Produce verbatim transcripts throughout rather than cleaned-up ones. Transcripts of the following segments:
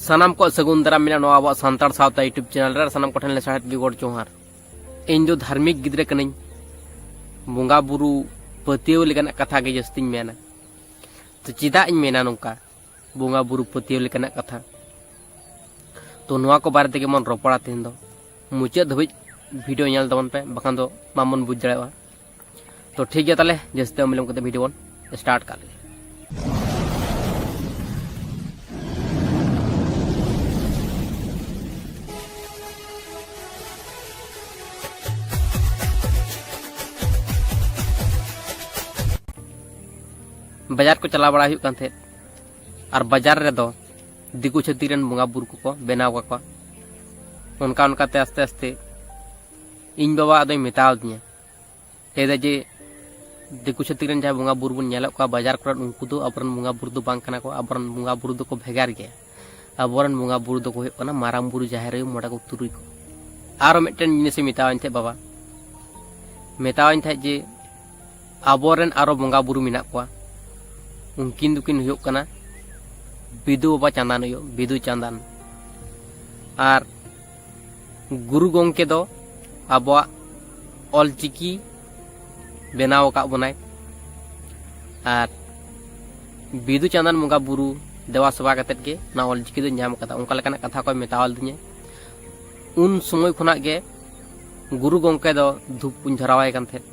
ᱥᱟᱱᱟᱢ ᱠᱚ ᱥᱟᱹᱜᱩᱱ ᱫᱟᱨᱟᱢ ᱢᱮᱱᱟᱜᱼᱟ ᱱᱚᱣᱟ ᱟᱵᱚᱣᱟᱜ ᱥᱟᱱᱛᱟᱲ ᱥᱟᱶᱛᱟ YouTube ᱪᱮᱱᱮᱞ ᱨᱮ᱾ ᱥᱟᱱᱟᱢ ᱠᱚᱴᱷᱮᱱ ᱞᱮ ᱥᱟᱨᱦᱟᱣ ᱜᱮ ᱜᱚᱰ ᱡᱚᱦᱟᱨ᱾ ᱤᱧ ᱫᱚ ᱫᱷᱟᱨᱢᱤᱠ ᱜᱤᱫᱽᱨᱟᱹ ᱠᱟᱹᱱᱟᱹᱧ᱾ ᱵᱚᱸᱜᱟ ᱵᱩᱨᱩ ᱯᱟᱹᱛᱭᱟᱹᱣ ᱞᱮᱠᱟᱱᱟᱜ ᱠᱟᱛᱷᱟ ᱜᱮ ᱡᱟᱹᱥᱛᱤᱧ ᱢᱮᱱᱟ᱾ ᱛᱚ ᱪᱮᱫᱟᱜ ᱤᱧ ᱢᱮᱱᱟ ᱱᱚᱝᱠᱟ ᱵᱚᱸᱜᱟ ᱵᱩᱨᱩ ᱯᱟᱹᱛᱭᱟᱹᱣ ᱞᱮᱠᱟᱱᱟᱜ ᱠᱟᱛᱷᱟ? ᱛᱚ ᱱᱚᱣᱟ ᱠᱚ ᱵᱟᱨᱮ ᱛᱮᱜᱮ ᱵᱚᱱ ᱨᱚᱯᱚᱲᱟ ᱛᱮᱦᱮᱧ ᱫᱚ᱾ ᱢᱩᱪᱟᱹᱫ ᱫᱷᱟᱹᱵᱤᱡ ᱵᱷᱤᱰᱤᱭᱳ ᱧᱮᱞ ᱛᱟᱵᱚᱱ ᱯᱮ, ᱵᱟᱠᱷᱟᱱ ᱫᱚ ᱵᱟᱵᱚᱱ ᱵᱩᱡᱽ ᱫᱟᱲᱮᱭᱟᱜᱼᱟ᱾ ᱛᱚ ᱴᱷᱤᱠ ᱜᱮᱭᱟ, ᱛᱟᱦᱞᱮ ᱡᱟᱹᱥᱛᱤ ᱵᱟᱝ ᱵᱤᱞᱚᱢ ᱠᱟᱛᱮ ᱵᱷᱤᱰᱤᱭᱳ ᱵᱚᱱ ᱥᱴᱟᱨᱴ ᱠᱟᱜ ᱞᱮᱜᱮ᱾ ᱵᱟᱡᱟᱨ ᱠᱚ ᱪᱟᱞᱟᱣ ᱵᱟᱲᱟ ᱦᱩᱭᱩᱜ ᱠᱟᱱ ᱛᱟᱦᱮᱸᱫ, ᱟᱨ ᱵᱟᱡᱟᱨ ᱨᱮᱫᱚ ᱫᱤᱠᱩ ᱪᱷᱟᱹᱛᱤᱠ ᱨᱮᱱ ᱵᱚᱸᱜᱟ ᱵᱩᱨᱩ ᱠᱚᱠᱚ ᱵᱮᱱᱟᱣ ᱠᱟᱠᱚᱣᱟ᱾ ᱚᱱᱠᱟ ᱚᱱᱠᱟᱛᱮ ᱟᱥᱛᱮ ᱟᱥᱛᱮ ᱤᱧ ᱵᱟᱵᱟ ᱟᱫᱚᱭ ᱢᱮᱛᱟᱣ ᱫᱤᱧᱟ, ᱞᱟᱹᱭᱫᱟ ᱡᱮ, ᱫᱤᱠᱩ ᱪᱷᱟᱹᱛᱤᱠ ᱨᱮᱱ ᱡᱟᱦᱟᱸᱭ ᱵᱚᱸᱜᱟ ᱵᱩᱨᱩ ᱵᱚᱱ ᱧᱮᱞᱮᱫ ᱠᱚᱣᱟ ᱵᱟᱡᱟᱨ ᱠᱚᱨᱮ, ᱩᱱᱠᱩ ᱫᱚ ᱟᱵᱚᱨᱮᱱ ᱵᱚᱸᱜᱟ ᱵᱩᱨᱩ ᱫᱚ ᱵᱟᱝ ᱠᱟᱱᱟ ᱠᱚ, ᱟᱵᱚᱨᱮᱱ ᱵᱚᱸᱜᱟ ᱵᱩᱨᱩ ᱫᱚᱠᱚ ᱵᱷᱮᱜᱟᱨ ᱜᱮᱭᱟ᱾ ᱟᱵᱚᱨᱮᱱ ᱵᱚᱸᱜᱟ ᱵᱩᱨᱩ ᱫᱚᱠᱚ ᱦᱩᱭᱩᱜ ᱠᱟᱱᱟ ᱢᱟᱨᱟᱝ ᱵᱩᱨᱩ, ᱡᱟᱦᱮᱨ ᱟᱭᱳ, ᱢᱚᱬᱮ ᱠᱚ ᱛᱩᱨᱩᱭ ᱠᱚ᱾ ᱟᱨᱚ ᱢᱤᱫᱴᱮᱱ ᱡᱤᱱᱤᱥᱮ ᱢᱮᱛᱟᱣᱟᱹᱧ ᱛᱟᱦᱮᱸᱫ ᱵᱟᱵᱟ, ᱢᱮᱛᱟᱣᱟᱹᱧ ᱛᱟᱦᱮᱸᱫ ᱡᱮ ᱟᱵᱚᱨᱮᱱ ᱟᱨᱚ ᱵᱚᱸᱜᱟ ᱵᱩᱨᱩ ᱢᱮᱱᱟᱜ ᱠᱚᱣᱟ, ᱩᱱᱠᱤᱱ ᱫᱚᱠᱤᱱ ᱦᱩᱭᱩᱜ ᱠᱟᱱᱟ ᱵᱤᱫᱩ ᱵᱟᱵᱟ ᱪᱟᱸᱫᱟᱱ ᱟᱭᱳ, ᱵᱤᱫᱩ ᱪᱟᱸᱫᱟᱱ᱾ ᱟᱨ ᱜᱩᱨᱩ ᱜᱚᱢᱠᱮ ᱫᱚ ᱟᱵᱚᱣᱟᱜ ᱚᱞᱪᱤᱠᱤ ᱵᱮᱱᱟᱣ ᱟᱠᱟᱫ ᱵᱚᱱᱟᱭ᱾ ᱟᱨ ᱵᱤᱫᱩ ᱪᱟᱸᱫᱟᱱ ᱵᱚᱸᱜᱟ ᱵᱩᱨᱩ ᱫᱮᱵᱟ ᱥᱮᱵᱟ ᱠᱟᱛᱮᱫ ᱜᱮ ᱚᱱᱟ ᱚᱞᱪᱤᱠᱤ ᱫᱚ ᱧᱟᱢ ᱟᱠᱟᱫᱟ, ᱚᱱᱠᱟ ᱞᱮᱠᱟᱱᱟᱜ ᱠᱟᱛᱷᱟ ᱠᱚᱭ ᱢᱮᱛᱟᱣ ᱞᱤᱫᱤᱧᱟ᱾ ᱩᱱ ᱥᱚᱢᱚᱭ ᱠᱷᱚᱱᱟᱜ ᱜᱮ ᱜᱩᱨᱩ ᱜᱚᱢᱠᱮ ᱫᱚ ᱫᱷᱩᱯ ᱠᱚᱧ ᱫᱷᱚᱨᱟᱣᱟᱭ ᱠᱟᱱ ᱛᱟᱦᱮᱸᱫ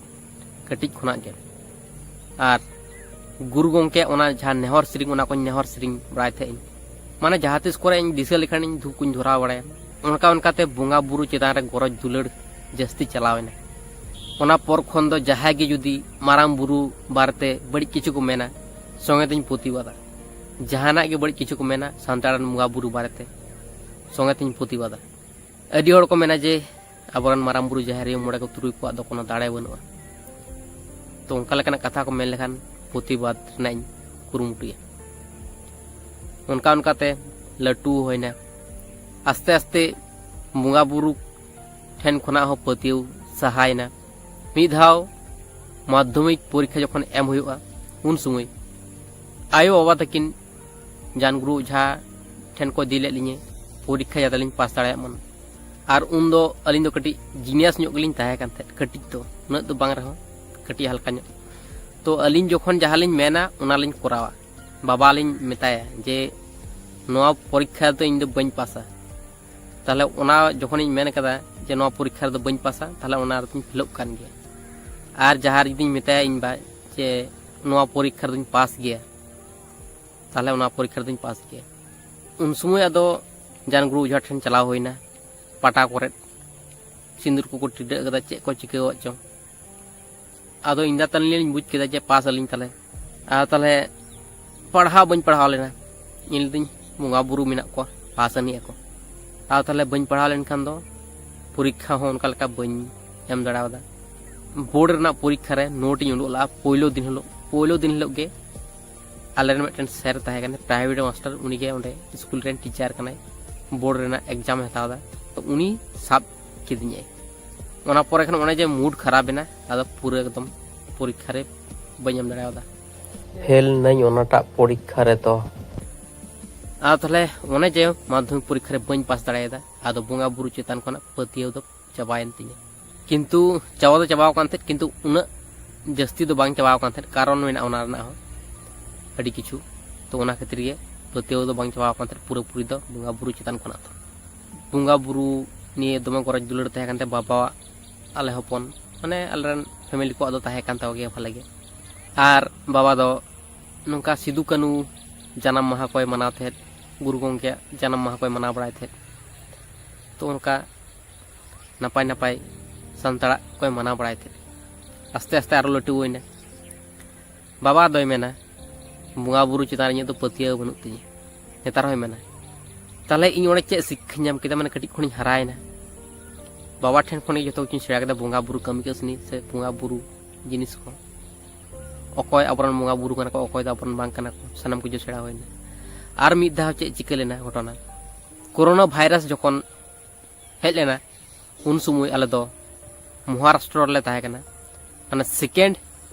ᱠᱟᱹᱴᱤᱡ ᱠᱷᱚᱱᱟᱜ ᱜᱮ᱾ ᱟᱨ ᱜᱩᱨᱩ ᱜᱚᱢᱠᱮ ᱚᱱᱟ ᱡᱟᱦᱟᱸ ᱱᱮᱦᱚᱨ ᱥᱮᱨᱮᱧ, ᱚᱱᱟ ᱠᱚᱧ ᱱᱮᱦᱚᱨ ᱥᱮᱨᱮᱧ ᱵᱟᱲᱟᱭ ᱛᱟᱦᱮᱸᱫ ᱤᱧ᱾ ᱢᱟᱱᱮ ᱡᱟᱦᱟᱸ ᱛᱤᱥ ᱠᱚᱨᱮ ᱤᱧ ᱫᱤᱥᱟᱹ ᱞᱮᱠᱷᱟᱱ ᱤᱧ ᱫᱷᱩᱯ ᱠᱚᱧ ᱫᱷᱚᱨᱟᱣ ᱵᱟᱲᱟᱭᱟ᱾ ᱚᱱᱠᱟ ᱚᱱᱠᱟᱛᱮ ᱵᱚᱸᱜᱟ ᱵᱩᱨᱩ ᱪᱮᱛᱟᱱ ᱨᱮ ᱜᱚᱨᱚᱡᱽ ᱫᱩᱞᱟᱹᱲ ᱡᱟᱹᱥᱛᱤ ᱪᱟᱞᱟᱣ ᱮᱱᱟ᱾ ᱚᱱᱟ ᱯᱚᱨ ᱠᱷᱚᱱ ᱫᱚ ᱡᱟᱦᱟᱸᱭ ᱜᱮ ᱡᱩᱫᱤ ᱢᱟᱨᱟᱝ ᱵᱩᱨᱩ ᱵᱟᱨᱮᱛᱮ ᱵᱟᱹᱲᱤᱡ ᱠᱤᱪᱷᱩ ᱠᱚ ᱢᱮᱱᱟ, ᱥᱚᱸᱜᱮ ᱛᱤᱧ ᱯᱨᱚᱛᱤᱵᱟᱫᱟ᱾ ᱡᱟᱦᱟᱱᱟᱜ ᱜᱮ ᱵᱟᱹᱲᱤᱡ ᱠᱤᱪᱷᱩ ᱠᱚ ᱢᱮᱱᱟ ᱥᱟᱱᱛᱟᱲ ᱨᱮᱱ ᱵᱚᱸᱜᱟ ᱵᱩᱨᱩ ᱵᱟᱨᱮᱛᱮ, ᱥᱚᱸᱜᱮ ᱛᱤᱧ ᱯᱨᱚᱛᱤᱵᱟᱫᱟ᱾ ᱟᱹᱰᱤ ᱦᱚᱲ ᱠᱚ ᱢᱮᱱᱟ ᱡᱮ ᱟᱵᱚᱨᱮᱱ ᱢᱟᱨᱟᱝ ᱵᱩᱨᱩ, ᱡᱟᱦᱮᱨ ᱟᱭᱳ, ᱢᱚᱬᱮ ᱠᱚ ᱛᱩᱨᱩᱭ ᱠᱚᱣᱟᱜ ᱫᱚ ᱠᱳᱱᱳ ᱫᱟᱲᱮ ᱵᱟᱹᱱᱩᱜᱼᱟ᱾ ᱛᱚ ᱚᱱᱠᱟ ᱞᱮᱠᱟᱱᱟᱜ ᱠᱟᱛᱷᱟ ᱠᱚ ᱢᱮᱱ ᱞᱮᱠᱷᱟᱱ ᱯᱨᱚᱛᱤᱵᱟᱫ ᱨᱮᱱᱟᱜ ᱤᱧ ᱠᱩᱨᱩᱢᱩᱴᱩᱭᱟ᱾ ᱚᱱᱠᱟ ᱚᱱᱠᱟᱛᱮ ᱞᱟᱹᱴᱩ ᱦᱩᱭᱱᱟ᱾ ᱟᱥᱛᱮ ᱟᱥᱛᱮ ᱵᱚᱸᱜᱟ ᱵᱩᱨᱩ ᱴᱷᱮᱱ ᱠᱷᱚᱱᱟᱜ ᱦᱚᱸ ᱯᱟᱹᱛᱭᱟᱹᱣ ᱥᱟᱦᱟᱭᱮᱱᱟ᱾ ᱢᱤᱫ ᱫᱷᱟᱣ ᱢᱟᱫᱽᱫᱷᱚᱢᱤᱠ ᱯᱚᱨᱤᱠᱠᱷᱟ ᱡᱚᱠᱷᱚᱱ ᱮᱢ ᱦᱩᱭᱩᱜᱼᱟ, ᱩᱱ ᱥᱚᱢᱚᱭ ᱟᱭᱳ ᱵᱟᱵᱟ ᱛᱟᱹᱠᱤᱱ ᱡᱟᱱᱜᱩᱨᱩ ᱚᱡᱷᱟ ᱴᱷᱮᱱ ᱠᱚ ᱤᱫᱤ ᱞᱮᱫ ᱞᱤᱧᱟᱹ ᱯᱚᱨᱤᱠᱠᱷᱟ, ᱡᱟᱛᱮ ᱞᱤᱧ ᱯᱟᱥ ᱫᱟᱲᱮᱭᱟᱜ ᱢᱟ᱾ ᱟᱨ ᱩᱱᱫᱚ ᱟᱹᱞᱤᱧ ᱫᱚ ᱠᱟᱹᱴᱤᱡ ᱡᱤᱱᱤᱭᱟᱥ ᱧᱚᱜ ᱜᱮᱞᱤᱧ ᱛᱟᱦᱮᱸ ᱠᱟᱱ ᱛᱟᱦᱮᱸᱫ, ᱠᱟᱹᱴᱤᱡ ᱫᱚ, ᱩᱱᱟᱹᱜ ᱫᱚ ᱵᱟᱝ ᱨᱮᱦᱚᱸ ᱠᱟᱹᱴᱤᱡ ᱦᱟᱞᱠᱟ ᱧᱚᱜ᱾ ᱛᱚ ᱟᱹᱞᱤᱧ ᱡᱚᱠᱷᱚᱱ ᱡᱟᱦᱟᱸ ᱞᱤᱧ ᱢᱮᱱᱟ, ᱚᱱᱟ ᱞᱤᱧ ᱠᱚᱨᱟᱣᱟ᱾ ᱵᱟᱵᱟ ᱞᱤᱧ ᱢᱮᱛᱟᱭᱟ ᱡᱮ ᱱᱚᱣᱟ ᱯᱚᱨᱤᱠᱠᱷᱟ ᱫᱚ ᱤᱧ ᱫᱚ ᱵᱟᱹᱧ ᱯᱟᱥᱟ᱾ ᱛᱟᱦᱞᱮ ᱚᱱᱟ ᱡᱚᱠᱷᱚᱱᱤᱧ ᱢᱮᱱ ᱠᱟᱫᱟ ᱡᱮ ᱱᱚᱣᱟ ᱯᱚᱨᱤᱠᱠᱷᱟ ᱨᱮᱫᱚ ᱵᱟᱹᱧ ᱯᱟᱥᱟ, ᱛᱟᱦᱞᱮ ᱚᱱᱟ ᱨᱮᱫᱚᱧ ᱯᱷᱮᱞᱚᱜ ᱠᱟᱱ ᱜᱮᱭᱟ᱾ ᱟᱨ ᱡᱟᱦᱟᱸ ᱨᱮ ᱡᱩᱫᱤᱧ ᱢᱮᱛᱟᱭᱟ ᱤᱧ ᱵᱟ ᱡᱮ ᱱᱚᱣᱟ ᱯᱚᱨᱤᱠᱠᱷᱟ ᱨᱮᱫᱚᱧ ᱯᱟᱥ ᱜᱮᱭᱟ, ᱛᱟᱦᱞᱮ ᱚᱱᱟ ᱯᱚᱨᱤᱠᱠᱷᱟ ᱨᱮᱫᱚᱧ ᱯᱟᱥ ᱜᱮᱭᱟ᱾ ᱩᱱ ᱥᱚᱢᱚᱭ ᱟᱫᱚ ᱡᱟᱱᱜᱩᱨᱩ ᱚᱡᱷᱟ ᱴᱷᱮᱱ ᱪᱟᱞᱟᱣ ᱦᱩᱭᱱᱟ, ᱯᱟᱴᱟ ᱠᱚᱨᱮᱫ ᱥᱤᱸᱫᱩᱨ ᱠᱚᱠᱚ ᱴᱤᱰᱟᱹᱜ ᱠᱟᱫᱟ, ᱪᱮᱫ ᱠᱚ ᱪᱤᱠᱟᱹᱣᱟᱫ ᱪᱚᱝ᱾ ᱟᱫᱚ ᱤᱧ ᱫᱟ ᱛᱟᱹᱞᱤᱧ ᱞᱤᱧ ᱵᱩᱡᱽ ᱠᱮᱫᱟ ᱡᱮ ᱯᱟᱥ ᱟᱹᱞᱤᱧ ᱛᱟᱦᱞᱮ᱾ ᱟᱨ ᱛᱟᱦᱞᱮ ᱯᱟᱲᱦᱟᱣ ᱵᱟᱹᱧ ᱯᱟᱲᱦᱟᱣ ᱞᱮᱱᱟ᱾ ᱤᱧ ᱞᱟᱹᱭᱫᱟᱹᱧ, ᱵᱚᱸᱜᱟ ᱵᱩᱨᱩ ᱢᱮᱱᱟᱜ ᱠᱚᱣᱟ, ᱯᱟᱥ ᱟᱹᱱᱤᱡ ᱟᱠᱚ᱾ ᱟᱨ ᱛᱟᱦᱞᱮ ᱵᱟᱹᱧ ᱯᱟᱲᱦᱟᱣ ᱞᱮᱱᱠᱷᱟᱱ ᱫᱚ ᱯᱚᱨᱤᱠᱠᱷᱟ ᱦᱚᱸ ᱚᱱᱠᱟ ᱞᱮᱠᱟ ᱵᱟᱹᱧ ᱮᱢ ᱫᱟᱲᱮᱭᱟᱫᱟ᱾ ᱵᱳᱨᱰ ᱨᱮᱱᱟᱜ ᱯᱚᱨᱤᱠᱠᱷᱟ ᱨᱮ ᱱᱳᱴ ᱤᱧ ᱩᱰᱩᱠ ᱞᱟᱜᱼᱟ ᱯᱳᱭᱞᱳ ᱫᱤᱱ ᱦᱤᱞᱳᱜ᱾ ᱯᱳᱭᱞᱳ ᱫᱤᱱ ᱦᱤᱞᱳᱜ ᱜᱮ ᱟᱞᱮᱨᱮᱱ ᱢᱤᱫᱴᱮᱱ ᱥᱮᱨ ᱛᱟᱦᱮᱸ ᱠᱟᱱᱟ, ᱯᱨᱟᱭᱵᱷᱮᱴ ᱢᱟᱥᱴᱟᱨ, ᱩᱱᱤᱜᱮ ᱚᱸᱰᱮ ᱥᱠᱩᱞ ᱨᱮᱱ ᱴᱤᱪᱟᱨ ᱠᱟᱱᱟᱭ, ᱵᱳᱨᱰ ᱨᱮᱱᱟᱜ ᱮᱠᱡᱟᱢ ᱮ ᱦᱟᱛᱟᱣ ᱮᱫᱟ, ᱛᱚ ᱩᱱᱤ ᱥᱟᱵ ᱠᱤᱫᱤᱧᱟᱭ᱾ ᱚᱱᱟ ᱯᱚᱨᱮ ᱠᱷᱚᱱ ᱚᱱᱮ ᱡᱮ ᱢᱩᱰ ᱠᱷᱟᱨᱟᱯ ᱮᱱᱟ, ᱟᱫᱚ ᱯᱩᱨᱟᱹ ᱮᱠᱫᱚᱢ ᱯᱚᱨᱤᱠᱠᱷᱟ ᱨᱮ ᱵᱟᱹᱧ ᱮᱢ ᱫᱟᱲᱮᱭᱟᱫᱟ᱾ ᱯᱷᱮᱞ ᱱᱟᱹᱧ ᱚᱱᱟᱴᱟᱜ ᱯᱚᱨᱤᱠᱠᱷᱟ ᱨᱮᱫᱚ᱾ ᱟᱫᱚ ᱛᱟᱦᱞᱮ ᱚᱱᱮ ᱡᱮ ᱢᱟᱫᱽᱫᱷᱚᱢᱤᱠ ᱯᱚᱨᱤᱠᱠᱷᱟ ᱨᱮ ᱵᱟᱹᱧ ᱯᱟᱥ ᱫᱟᱲᱮᱭᱟᱫᱟ, ᱟᱫᱚ ᱵᱚᱸᱜᱟ ᱵᱩᱨᱩ ᱪᱮᱛᱟᱱ ᱠᱷᱚᱱᱟᱜ ᱯᱟᱹᱛᱭᱟᱹᱣ ᱫᱚ ᱪᱟᱵᱟᱭᱮᱱ ᱛᱤᱧᱟᱹ᱾ ᱠᱤᱱᱛᱩ ᱪᱟᱵᱟ ᱫᱚ ᱪᱟᱵᱟᱣ ᱟᱠᱟᱱ ᱛᱟᱦᱮᱸᱫ, ᱠᱤᱱᱛᱩ ᱩᱱᱟᱹᱜ ᱡᱟᱹᱥᱛᱤ ᱫᱚ ᱵᱟᱝ ᱪᱟᱵᱟᱣ ᱟᱠᱟᱱ ᱛᱟᱦᱮᱸᱫ, ᱠᱟᱨᱚᱱ ᱢᱮᱱᱟᱜᱼᱟ ᱚᱱᱟ ᱨᱮᱱᱟᱜ ᱦᱚᱸ ᱟᱹᱰᱤ ᱠᱤᱪᱷᱩ᱾ ᱛᱚ ᱚᱱᱟ ᱠᱷᱟᱹᱛᱤᱨ ᱜᱮ ᱯᱟᱹᱛᱭᱟᱹᱣ ᱫᱚ ᱵᱟᱝ ᱪᱟᱵᱟᱣ ᱟᱠᱟᱱ ᱛᱟᱦᱮᱸᱫ ᱯᱩᱨᱟᱹᱯᱩᱨᱤ ᱫᱚ ᱵᱚᱸᱜᱟ ᱵᱩᱨᱩ ᱪᱮᱛᱟᱱ ᱠᱷᱚᱱᱟᱜ ᱫᱚ᱾ ᱵᱚᱸᱜᱟ ᱵᱩᱨᱩ ᱱᱤᱭᱮ ᱫᱚᱢᱮ ᱜᱚᱨᱚᱡᱽ ᱫᱩᱞᱟᱹᱲ ᱛᱟᱦᱮᱸ ᱠᱟᱱ ᱛᱟᱭᱟ ᱵᱟᱵᱟᱣᱟᱜ, ᱟᱞᱮ ᱦᱚᱯᱚᱱ, ᱢᱟᱱᱮ ᱟᱞᱮᱨᱮᱱ ᱯᱷᱮᱢᱮᱞᱤ ᱠᱚᱣᱟᱜ ᱫᱚ ᱛᱟᱦᱮᱸ ᱠᱟᱱ ᱛᱟᱠᱚ ᱜᱮᱭᱟ ᱵᱷᱟᱞᱮ ᱜᱮ᱾ ᱟᱨ ᱵᱟᱵᱟ ᱫᱚ ᱱᱚᱝᱠᱟ ᱥᱤᱫᱩ ᱠᱟᱹᱱᱩ ᱡᱟᱱᱟᱢ ᱢᱟᱦᱟ ᱠᱚᱭ ᱢᱟᱱᱟᱣ ᱛᱟᱦᱮᱸᱫ, ᱜᱩᱨᱩ ᱜᱚᱢᱠᱮᱭᱟᱜ ᱡᱟᱱᱟᱢ ᱢᱟᱦᱟ ᱠᱚᱭ ᱢᱟᱱᱟᱣ ᱵᱟᱲᱟᱭ ᱛᱟᱦᱮᱸᱫ᱾ ᱛᱚ ᱚᱱᱠᱟ ᱱᱟᱯᱟᱭ ᱱᱟᱯᱟᱭ ᱥᱟᱱᱛᱟᱲᱟᱜ ᱠᱚᱭ ᱢᱟᱱᱟᱣ ᱵᱟᱲᱟᱭ ᱛᱟᱦᱮᱸᱫ᱾ ᱟᱥᱛᱮ ᱟᱥᱛᱮ ᱟᱨᱚ ᱞᱟᱹᱴᱩᱭᱮᱱᱟ᱾ ᱵᱟᱵᱟ ᱫᱚᱭ ᱢᱮᱱᱟ, ᱵᱚᱸᱜᱟ ᱵᱩᱨᱩ ᱪᱮᱛᱟᱱ ᱨᱮ ᱤᱧᱟᱹᱜ ᱫᱚ ᱯᱟᱹᱛᱭᱟᱹᱣ ᱵᱟᱹᱱᱩᱜ ᱛᱤᱧᱟᱹ᱾ ᱱᱮᱛᱟᱨ ᱦᱚᱸᱭ ᱢᱮᱱᱟ᱾ ᱛᱟᱦᱞᱮ ᱤᱧ ᱚᱸᱰᱮ ᱪᱮᱫ ᱥᱤᱠᱠᱷᱟᱧ ᱧᱟᱢ ᱠᱮᱫᱟ? ᱢᱟᱱᱮ ᱠᱟᱹᱴᱤᱡ ᱠᱷᱚᱱᱤᱧ ᱦᱟᱨᱟᱭᱮᱱᱟ, ᱵᱟᱵᱟ ᱴᱷᱮᱱ ᱠᱷᱚᱱ ᱜᱮ ᱡᱚᱛᱚ ᱠᱤᱪᱷᱩᱧ ᱥᱮᱬᱟ ᱠᱮᱫᱟ, ᱵᱚᱸᱜᱟ ᱵᱩᱨᱩ ᱠᱟᱹᱢᱤ ᱠᱟᱹᱥᱱᱤ ᱥᱮ ᱵᱚᱸᱜᱟ ᱵᱩᱨᱩ ᱡᱤᱱᱤᱥ ᱠᱚ, ᱚᱠᱚᱭ ᱟᱵᱚᱨᱮᱱ ᱵᱚᱸᱜᱟ ᱵᱩᱨᱩ ᱠᱟᱱᱟ ᱠᱚ, ᱚᱠᱚᱭ ᱫᱚ ᱟᱵᱚᱨᱮᱱ ᱵᱟᱝ ᱠᱟᱱᱟ ᱠᱚ, ᱥᱟᱱᱟᱢ ᱠᱤᱪᱷᱩ ᱥᱮᱬᱟ ᱦᱩᱭᱱᱟ᱾ ᱟᱨ ᱢᱤᱫ ᱫᱷᱟᱣ ᱪᱮᱫ ᱪᱤᱠᱟᱹ ᱞᱮᱱᱟ ᱜᱷᱚᱴᱚᱱᱟ, ᱠᱳᱨᱳᱱᱟ ᱵᱷᱟᱭᱨᱟᱥ ᱡᱚᱠᱷᱚᱱ ᱦᱮᱡ ᱞᱮᱱᱟ, ᱩᱱ ᱥᱚᱢᱚᱭ ᱟᱞᱮ ᱫᱚ ᱢᱚᱦᱟᱨᱟᱥᱴᱨᱚ ᱨᱮᱞᱮ ᱛᱟᱦᱮᱸ ᱠᱟᱱᱟ, ᱢᱟᱱᱮ ᱥᱮᱠᱮᱱᱰ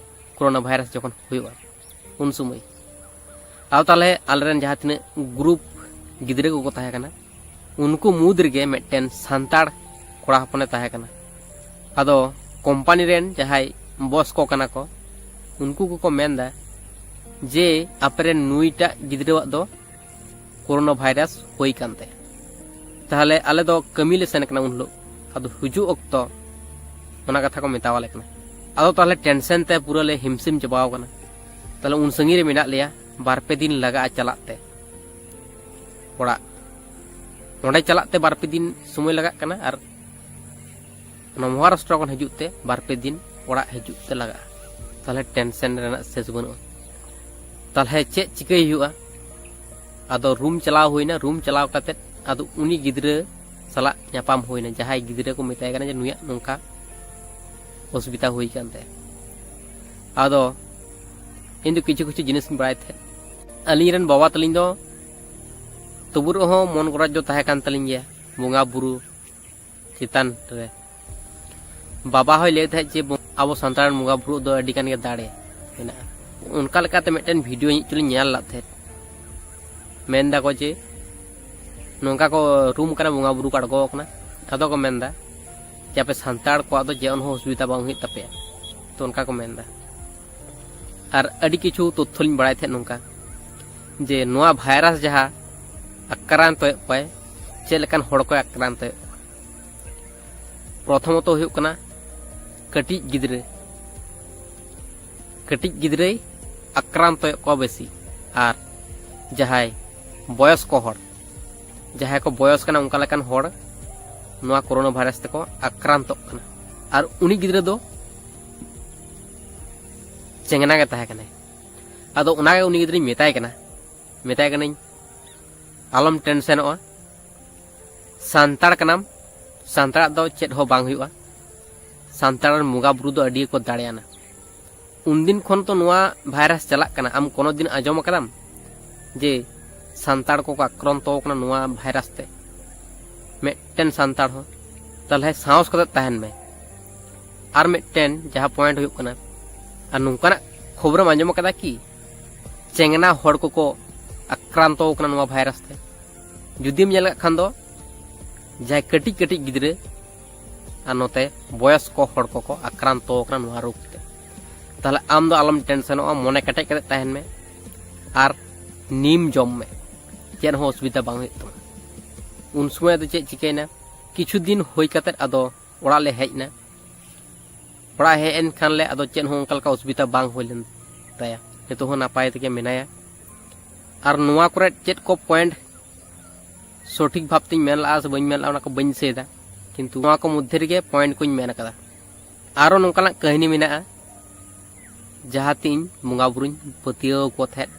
ᱠᱳᱨᱳᱱᱟ ᱵᱷᱟᱭᱨᱟᱥ ᱡᱚᱠᱷᱚᱱ ᱦᱩᱭᱩᱜᱼᱟ ᱩᱱ ᱥᱚᱢᱚᱭ᱾ ᱟᱫᱚ ᱛᱟᱦᱞᱮ ᱟᱞᱮᱨᱮᱱ ᱡᱟᱦᱟᱸ ᱛᱤᱱᱟᱹᱜ ᱜᱨᱩᱯ ᱜᱤᱫᱽᱨᱟᱹ ᱠᱚᱠᱚ ᱛᱟᱦᱮᱸ ᱠᱟᱱᱟ, ᱩᱱᱠᱩ ᱢᱩᱫᱽ ᱨᱮᱜᱮ ᱢᱤᱫᱴᱮᱱ ᱥᱟᱱᱛᱟᱲ ᱠᱚᱲᱟ ᱦᱚᱯᱚᱱᱮ ᱛᱟᱦᱮᱸ ᱠᱟᱱᱟ᱾ ᱟᱫᱚ ᱠᱳᱢᱯᱟᱱᱤ ᱨᱮᱱ ᱡᱟᱦᱟᱸᱭ ᱵᱚᱥ ᱠᱚ ᱠᱟᱱᱟ ᱠᱚ, ᱩᱱᱠᱩ ᱠᱚᱠᱚ ᱢᱮᱱᱫᱟ ᱡᱮ ᱟᱯᱮᱨᱮᱱ ᱱᱩᱭᱴᱟᱜ ᱜᱤᱫᱽᱨᱟᱹᱣᱟᱜ ᱫᱚ ᱠᱳᱨᱳᱱᱟ ᱵᱷᱟᱭᱨᱟᱥ ᱦᱩᱭ ᱠᱟᱱ ᱛᱟᱭᱟ, ᱛᱟᱦᱞᱮ ᱟᱞᱮ ᱫᱚ ᱠᱟᱹᱢᱤ ᱞᱮ ᱥᱮᱱ ᱠᱟᱱᱟ ᱩᱱ ᱦᱤᱞᱳᱜ᱾ ᱟᱫᱚ ᱦᱤᱡᱩᱜ ᱚᱠᱛᱚ ᱚᱱᱟ ᱠᱟᱛᱷᱟ ᱠᱚ ᱢᱮᱛᱟᱣᱟᱞᱮ ᱠᱟᱱᱟ᱾ ᱟᱫᱚ ᱛᱟᱦᱞᱮ ᱴᱮᱱᱥᱮᱱ ᱛᱮ ᱯᱩᱨᱟᱹ ᱞᱮ ᱦᱤᱢᱥᱤᱢ ᱪᱟᱵᱟᱣ ᱠᱟᱱᱟ᱾ ᱛᱟᱦᱞᱮ ᱩᱱ ᱥᱟᱺᱜᱤᱧ ᱨᱮ ᱢᱮᱱᱟᱜ ᱞᱮᱭᱟ, ᱵᱟᱨ ᱯᱮ ᱫᱤᱱ ᱞᱟᱜᱟᱜᱼᱟ ᱪᱟᱞᱟᱜ ᱛᱮ ᱚᱲᱟᱜ᱾ ᱚᱸᱰᱮ ᱪᱟᱞᱟᱜ ᱛᱮ ᱵᱟᱨ ᱯᱮ ᱫᱤᱱ ᱥᱚᱢᱚᱭ ᱞᱟᱜᱟᱜ ᱠᱟᱱᱟ, ᱟᱨ ᱚᱱᱟ ᱢᱚᱦᱟᱨᱟᱥᱴᱨᱚ ᱠᱷᱚᱱ ᱦᱤᱡᱩᱜ ᱛᱮ ᱵᱟᱨ ᱯᱮ ᱫᱤᱱ ᱚᱲᱟᱜ ᱦᱤᱡᱩᱜ ᱛᱮ ᱞᱟᱜᱟᱜᱼᱟ᱾ ᱛᱟᱦᱞᱮ ᱴᱮᱱᱥᱮᱱ ᱨᱮᱱᱟᱜ ᱥᱮᱥ ᱵᱟᱹᱱᱩᱜᱼᱟ᱾ ᱛᱟᱦᱞᱮ ᱪᱮᱫ ᱪᱤᱠᱟᱹᱭ ᱦᱩᱭᱩᱜᱼᱟ? ᱟᱫᱚ ᱨᱩᱢ ᱪᱟᱞᱟᱣ ᱦᱩᱭᱱᱟ᱾ ᱨᱩᱢ ᱪᱟᱞᱟᱣ ᱠᱟᱛᱮᱫ ᱟᱫᱚ ᱩᱱᱤ ᱜᱤᱫᱽᱨᱟᱹ ᱥᱟᱞᱟᱜ ᱧᱟᱯᱟᱢ ᱦᱩᱭᱱᱟ, ᱡᱟᱦᱟᱸᱭ ᱜᱤᱫᱽᱨᱟᱹ ᱠᱚ ᱢᱮᱛᱟᱭ ᱠᱟᱱᱟ ᱡᱮ ᱱᱩᱭᱟᱜ ᱱᱚᱝᱠᱟ ᱚᱥᱩᱵᱤᱫᱷᱟ ᱦᱩᱭ ᱠᱟᱱ ᱛᱟᱭᱟ᱾ ᱟᱫᱚ ᱤᱧ ᱫᱚ ᱠᱤᱪᱷᱩ ᱠᱤᱪᱷᱩ ᱡᱤᱱᱤᱥ ᱤᱧ ᱵᱟᱲᱟᱭ ᱛᱟᱦᱮᱸᱫ᱾ ᱟᱹᱞᱤᱧ ᱨᱮᱱ ᱵᱟᱵᱟ ᱛᱟᱹᱞᱤᱧ ᱫᱚ ᱛᱚᱵᱩ ᱨᱮᱦᱚᱸ ᱢᱚᱱ ᱜᱚᱨᱚᱡᱽ ᱫᱚ ᱛᱟᱦᱮᱸ ᱠᱟᱱ ᱛᱟᱹᱞᱤᱧ ᱜᱮᱭᱟ ᱵᱚᱸᱜᱟ ᱵᱩᱨᱩ ᱪᱮᱛᱟᱱ ᱨᱮ᱾ ᱵᱟᱵᱟ ᱦᱚᱸᱭ ᱞᱟᱹᱭ ᱛᱟᱦᱮᱸᱫ ᱡᱮ ᱟᱵᱚ ᱥᱟᱱᱛᱟᱲ ᱵᱚᱸᱜᱟ ᱵᱩᱨᱩ ᱫᱚ ᱟᱹᱰᱤ ᱜᱟᱱ ᱜᱮ ᱫᱟᱲᱮ ᱢᱮᱱᱟᱜᱼᱟ᱾ ᱚᱱᱠᱟ ᱞᱮᱠᱟᱛᱮ ᱢᱤᱫᱴᱮᱱ ᱵᱷᱤᱰᱤᱭᱳ ᱤᱧ ᱧᱮᱞ ᱞᱮᱫ ᱛᱟᱦᱮᱸᱫ, ᱢᱮᱱ ᱫᱟᱠᱚ ᱡᱮ ᱱᱚᱝᱠᱟ ᱠᱚ ᱨᱩᱢ ᱠᱟᱱᱟ, ᱵᱚᱸᱜᱟ ᱵᱩᱨᱩ ᱠᱚ ᱟᱬᱜᱚ ᱟᱠᱟᱱᱟ᱾ ᱟᱫᱚ ᱠᱚ ᱢᱮᱱᱫᱟ ᱡᱮ ᱟᱯᱮ ᱥᱟᱱᱛᱟᱲ ᱠᱚᱣᱟᱜ ᱫᱚ ᱪᱮᱫ ᱦᱚᱸ ᱚᱥᱩᱵᱤᱫᱷᱟ ᱵᱟᱝ ᱦᱩᱭᱩᱜ ᱛᱟᱯᱮᱭᱟ, ᱛᱚ ᱚᱱᱠᱟ ᱠᱚ ᱢᱮᱱᱫᱟ᱾ ᱟᱨ ᱟᱹᱰᱤ ᱠᱤᱪᱷᱩ ᱛᱚᱛᱛᱷᱚ ᱞᱤᱧ ᱵᱟᱲᱟᱭ ᱛᱟᱦᱮᱸᱫ ᱱᱚᱝᱠᱟ ᱡᱮ ᱱᱚᱣᱟ ᱵᱷᱟᱭᱨᱟᱥ ᱡᱟᱦᱟᱸ ᱟᱠᱨᱟᱱᱛᱚᱭᱮᱫ ᱠᱚᱣᱟᱭ, ᱪᱮᱫ ᱞᱮᱠᱟᱱ ᱦᱚᱲ ᱠᱚᱭ ᱟᱠᱨᱟᱱᱛᱚᱭᱮᱫ ᱠᱚᱣᱟ᱾ ᱯᱨᱚᱛᱷᱚᱢᱚᱛᱚ ᱦᱩᱭᱩᱜ ᱠᱟᱱᱟ ᱠᱟᱹᱴᱤᱡ ᱜᱤᱫᱽᱨᱟᱹ᱾ ᱠᱟᱹᱴᱤᱡ ᱜᱤᱫᱽᱨᱟᱹᱭ ᱟᱠᱨᱟᱱᱛᱚᱭᱮᱫ ᱠᱚᱣᱟ ᱵᱮᱥᱤ, ᱟᱨ ᱡᱟᱦᱟᱸᱭ ᱵᱚᱭᱚᱥᱠᱚ ᱦᱚᱲ, ᱡᱟᱦᱟᱸᱭ ᱠᱚ ᱵᱚᱭᱚᱥ ᱠᱟᱱᱟ ᱚᱱᱠᱟ ᱞᱮᱠᱟᱱ ᱦᱚᱲ ᱱᱚᱣᱟ ᱠᱳᱨᱳᱱᱟ ᱵᱷᱟᱭᱨᱟᱥ ᱛᱮᱠᱚ ᱟᱠᱨᱟᱱᱛᱚᱜ ᱠᱟᱱᱟ᱾ ᱟᱨ ᱩᱱᱤ ᱜᱤᱫᱽᱨᱟᱹ ᱫᱚ ᱪᱮᱝᱱᱟ ᱜᱮ ᱛᱟᱦᱮᱸ ᱠᱟᱱᱟᱭ᱾ ᱟᱫᱚ ᱚᱱᱟᱜᱮ ᱩᱱᱤ ᱜᱤᱫᱽᱨᱟᱹᱧ ᱢᱮᱛᱟᱭ ᱠᱟᱱᱟ, ᱢᱮᱛᱟᱭ ᱠᱟᱹᱱᱟᱹᱧ, ᱟᱞᱚᱢ ᱴᱮᱱᱥᱮᱱᱚᱜᱼᱟ, ᱥᱟᱱᱛᱟᱲ ᱠᱟᱱᱟᱢ, ᱥᱟᱱᱛᱟᱲᱟᱜ ᱫᱚ ᱪᱮᱫ ᱦᱚᱸ ᱵᱟᱝ ᱦᱩᱭᱩᱜᱼᱟ, ᱥᱟᱱᱛᱟᱲ ᱨᱮᱱ ᱵᱚᱸᱜᱟ ᱵᱩᱨᱩ ᱫᱚ ᱟᱹᱰᱤ ᱜᱮᱠᱚ ᱫᱟᱲᱮᱭᱟᱱᱟ᱾ ᱩᱱᱫᱤᱱ ᱠᱷᱚᱱ ᱛᱚ ᱱᱚᱣᱟ ᱵᱷᱟᱭᱨᱟᱥ ᱪᱟᱞᱟᱜ ᱠᱟᱱᱟ, ᱟᱢ ᱠᱳᱱᱳ ᱫᱤᱱ ᱟᱸᱡᱚᱢ ᱟᱠᱟᱫᱟᱢ ᱡᱮ ᱥᱟᱱᱛᱟᱲ ᱠᱚᱠᱚ ᱟᱠᱨᱟᱱᱛᱚ ᱟᱠᱟᱱᱟ ᱱᱚᱣᱟ ᱵᱷᱟᱭᱨᱟᱥ ᱛᱮ? ᱢᱤᱫᱴᱮᱱ ᱥᱟᱱᱛᱟᱲ ᱦᱚᱸ᱾ ᱛᱟᱦᱞᱮ ᱥᱟᱦᱚᱥ ᱠᱟᱛᱮ ᱛᱟᱦᱮᱱ ᱢᱮ᱾ ᱟᱨ ᱢᱤᱫᱴᱮᱱ ᱡᱟᱦᱟᱸ ᱯᱚᱭᱮᱱᱴ ᱦᱩᱭᱩᱜ ᱠᱟᱱᱟ, ᱟᱨ ᱱᱚᱝᱠᱟᱱᱟᱜ ᱠᱷᱚᱵᱚᱨᱮᱢ ᱟᱸᱡᱚᱢ ᱟᱠᱟᱫᱟ ᱠᱤ ᱪᱮᱝᱱᱟ ᱦᱚᱲ ᱠᱚᱠᱚ ᱟᱠᱨᱟᱱᱛᱚ ᱟᱠᱟᱱᱟ ᱱᱚᱣᱟ ᱵᱷᱟᱭᱨᱟᱥ ᱛᱮ? ᱡᱩᱫᱤᱢ ᱧᱮᱞ ᱠᱟᱜ ᱠᱷᱟᱱ ᱫᱚ ᱡᱟᱦᱟᱸᱭ ᱠᱟᱹᱴᱤᱡ ᱠᱟᱹᱴᱤᱡ ᱜᱤᱫᱽᱨᱟᱹ ᱟᱨ ᱱᱚᱛᱮ ᱵᱚᱭᱚᱥᱠᱚ ᱦᱚᱲ ᱠᱚᱠᱚ ᱟᱠᱨᱟᱱᱛᱚ ᱟᱠᱟᱱᱟ ᱱᱚᱣᱟ ᱨᱳᱜᱽ ᱛᱮ᱾ ᱛᱟᱦᱞᱮ ᱟᱢ ᱫᱚ ᱟᱞᱚᱢ ᱴᱮᱱᱥᱚᱱᱚᱜᱼᱟ, ᱢᱚᱱᱮ ᱠᱮᱴᱮᱡ ᱠᱟᱛᱮ ᱛᱟᱦᱮᱱ ᱢᱮ ᱟᱨ ᱱᱤᱢ ᱡᱚᱢ ᱢᱮ, ᱪᱮᱫ ᱦᱚᱸ ᱚᱥᱩᱵᱤᱫᱷᱟ ᱵᱟᱝ ᱦᱩᱭᱩᱜ ᱛᱟᱢᱟ᱾ ᱩᱱ ᱥᱚᱢᱚᱭ ᱫᱚ ᱪᱮᱫ ᱪᱤᱠᱟᱹᱭᱮᱱᱟ, ᱠᱤᱪᱷᱩ ᱫᱤᱱ ᱦᱩᱭ ᱠᱟᱛᱮ ᱟᱫᱚ ᱚᱲᱟᱜ ᱞᱮ ᱦᱮᱡ ᱮᱱᱟ᱾ ᱚᱲᱟᱜ ᱦᱮᱡ ᱮᱱ ᱠᱷᱟᱱ ᱞᱮ ᱟᱫᱚ ᱪᱮᱫ ᱦᱚᱸ ᱚᱱᱠᱟ ᱞᱮᱠᱟ ᱚᱥᱩᱵᱤᱫᱷᱟ ᱵᱟᱝ ᱦᱩᱭ ᱞᱮᱱ ᱛᱟᱭᱟ, ᱱᱤᱛᱚᱜ ᱦᱚᱸ ᱱᱟᱯᱟᱭ ᱛᱮᱜᱮ ᱢᱮᱱᱟᱭᱟ᱾ ᱟᱨ ᱱᱚᱣᱟ ᱠᱚᱨᱮ ᱪᱮᱫ ᱠᱚ ᱯᱚᱭᱮᱱᱴ ᱥᱚᱴᱷᱤᱠ ᱵᱷᱟᱵᱽ ᱛᱤᱧ ᱢᱮᱱ ᱞᱟᱜᱼᱟ ᱥᱮ ᱵᱟᱹᱧ ᱢᱮᱱ ᱞᱟᱜᱼᱟ, ᱚᱱᱟ ᱠᱚ ᱵᱟᱹᱧ ᱫᱤᱥᱟᱹᱭᱮᱫᱟ, ᱠᱤᱱᱛᱩ ᱱᱚᱣᱟ ᱠᱚ ᱢᱚᱫᱽᱫᱷᱮ ᱨᱮᱜᱮ ᱯᱚᱭᱮᱱᱴ ᱠᱚᱧ ᱢᱮᱱ ᱟᱠᱟᱫᱟ᱾ ᱟᱨᱚ ᱱᱚᱝᱠᱟᱱᱟᱜ ᱠᱟᱹᱦᱱᱤ ᱢᱮᱱᱟᱜᱼᱟ, ᱡᱟᱦᱟᱸ ᱛᱮ ᱤᱧ ᱵᱚᱸᱜᱟ ᱵᱩᱨᱩᱧ ᱯᱟᱹᱛᱭᱟᱹᱣ ᱟᱠᱚ ᱛᱟᱦᱮᱸᱫ᱾